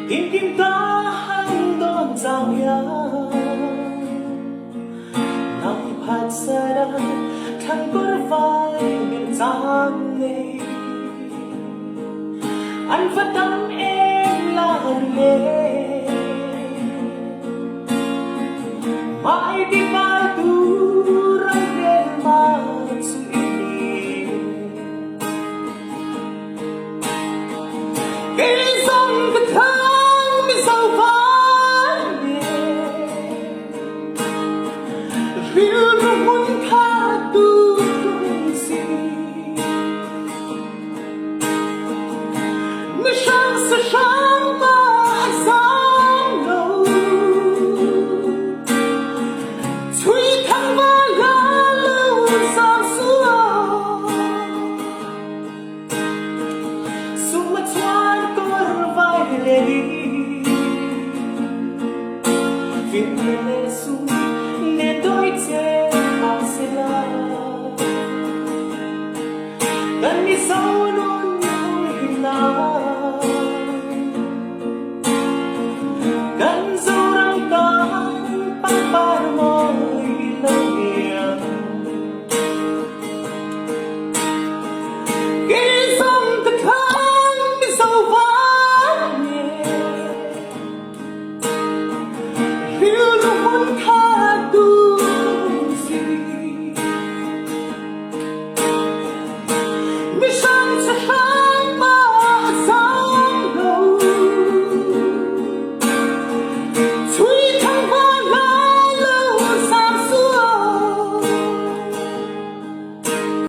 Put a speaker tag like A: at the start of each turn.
A: Tinkim ta han dawn chang hian Nang phatsara thlangkawr vai min chang nei An va tam em lar le Mai ti val tur an hmel ma chu i ni. Kei zawng ka thlang mizo val nen Rilru hmun kha tu tum si Mi hrang sa hrang ma a zam lo Chui thang va la lo zam suo Sum a chuan kawr vai le li Fin le sum ne doi che ma se la Kan mi zo nun him na.